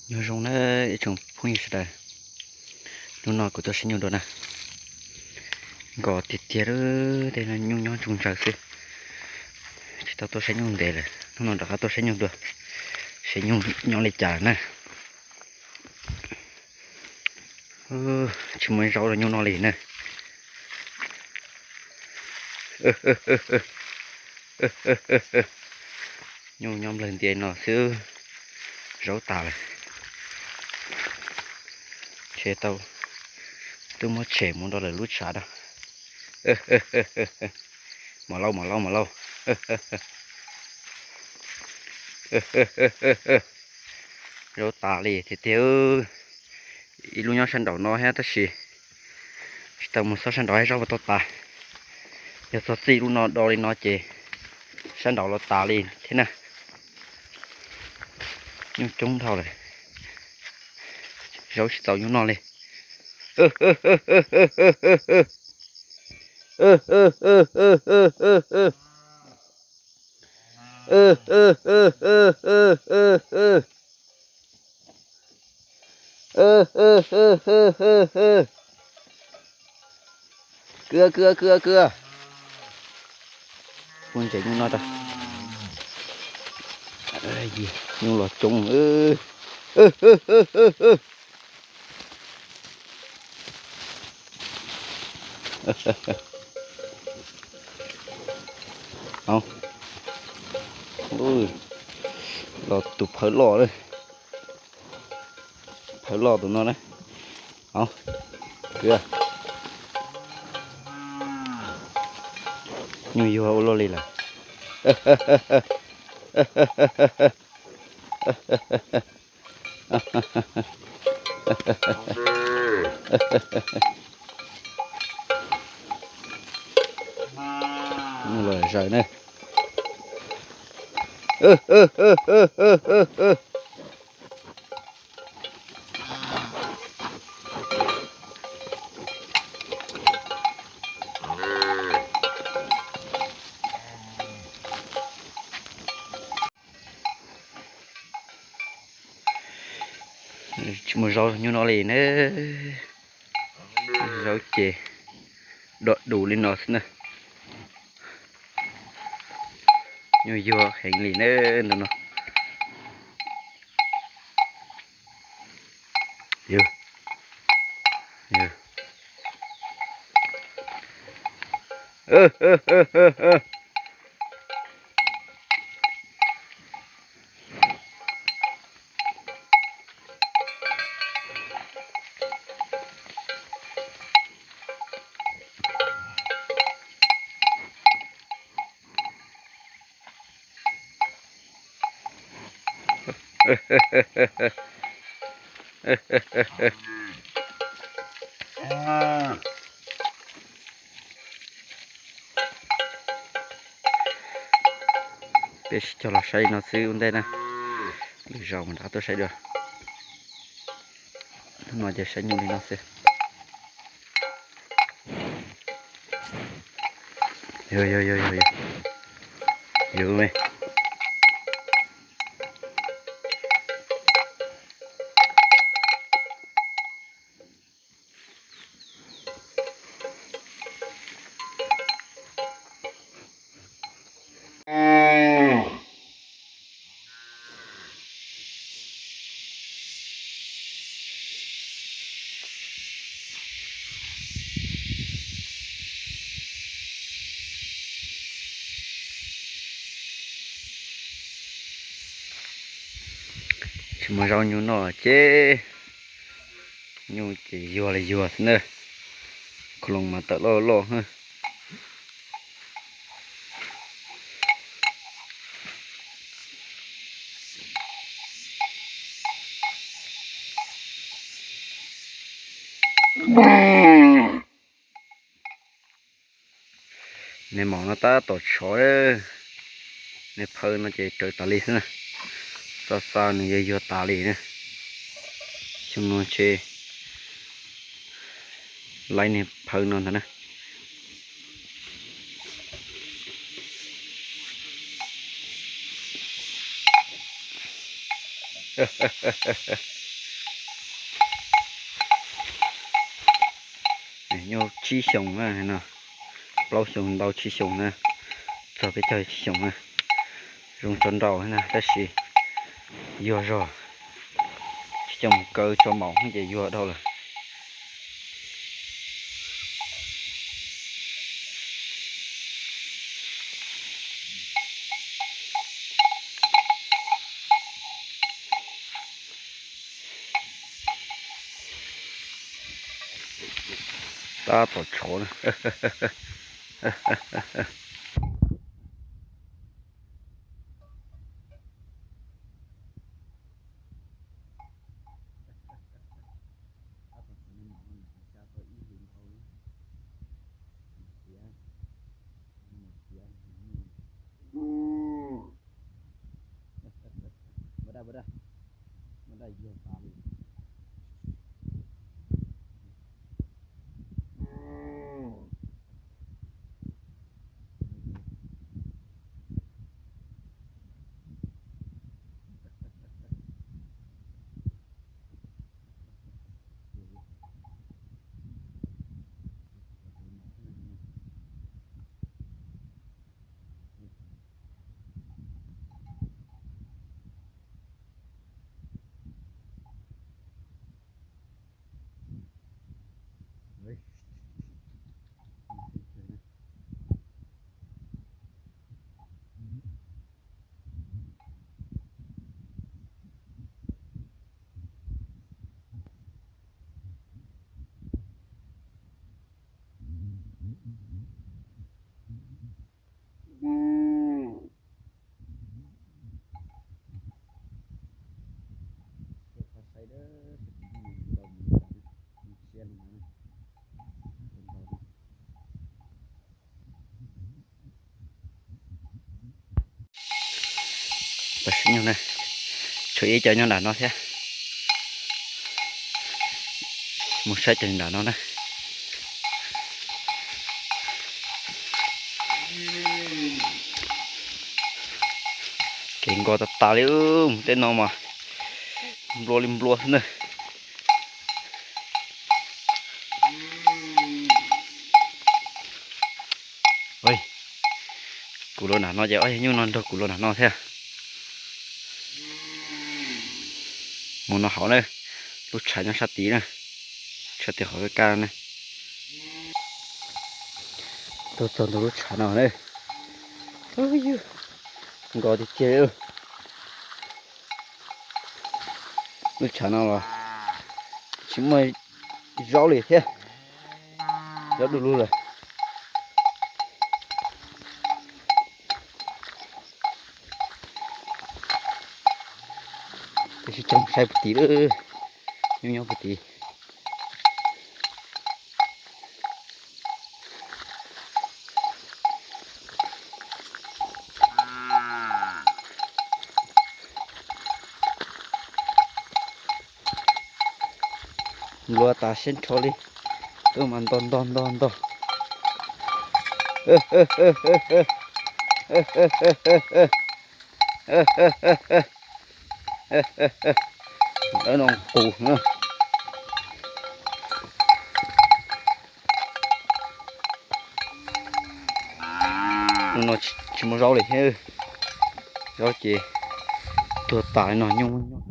Nyob zoo na ib tsoom phooj ywg sawv daws, hnub no kuv tuaj saib nyuj dua na. Nkos tiag tiag li, tej no nyuj nyob ntsoog ntsaws xwb, tsis tau tuaj saib nyuj ntev lawm. Hnub no rov qab tuaj saib nyuj dua, saib nyuj nyob li cas na. Tsis muaj zaub rau nyuj noj li na. Nyuj nyob nplawg ntia no xwb, zaub tas lawm. Ntshe tau twb muab tshem mus rau lawv lub tshav rau. Mos lauj, mos lauj, mos lauj. Zaub tas li tiag tiag. Ib lub nyob sab nraum no thiab tab sis tsis tau mus xauj sab nraum, zaub puas tau tas. Yog txog txij lub no do li no ces sab nraum los tas li thiab na. Nyuj coob dhau lawm, zaub tsis txaus nyuj noj li. Kwv, kwv, kwv, kwv. Pub ntses nyuj noj tag. Nyuj los coob. Au, los tus phawv loj, phawv loj tus no na. Au, kwv. Nyuj yuag ua luaj li lawm. Nyuj los zaws na. Tsis muaj zaub nyuj noj li ne. Zaub ces dom dus li no xwb na. Nyuj yuag heev li ne ntu no. Yog, yog. Peb sib cog los saib li no xwb ua ntej na. Lwm zaus mas rov qab tuaj saib dua. Hnub no ces saib nyuj li no xwb. Yog, yog, yog, yog, yog. Yog me. Tsis muaj zaub nyuj noj ces nyuj ces yuag li yuag xwb na. Khau loos mas tawm loj loj. Nws maum no tab tom tshov, nws phawv no ces rawv tas li xwb na. Xa xa nws yuag yuag tas li na. Xyoo no ntshe laib nws phawv no ntag na. Nyuj tsib xyoos na no, plaub xyoos ntau tsib xyoos na, txog peb caug tsib xyoos na. Zoo tso nrau na tab sis yuag zog, tsis coj mus kaw tso maum ces yuag dhau lawm. Tab tom tshov na. Tam sim no na, tshuav ib co nyob nram no thiab. Mus saib cov nram no na. Kev nkos tas tas li, mus tej no mas nplua li nplua xwb na. Kuv los nram no ces ob yawg nyuj no nrog kuv los nram no thiab. Mus no hauv na, lub tshav nyob sab tid na, sab tid qhov kaj kaj na. Tuaj txog ntug lub tshav no na. Nkos tiag tiag li. Lub tshav no los tsis muaj zaub li thiab, zaub du lug lawm. Tab sis coj saib puag tid lawm, nyob nyob puag tid. Nplua tas siab nrho li, tuaj mas ntog ntog ntog ntog. Dawb no qus na. No tsis muaj zaub li thiab, zaub ces tuag tas li no, nyuj nyob.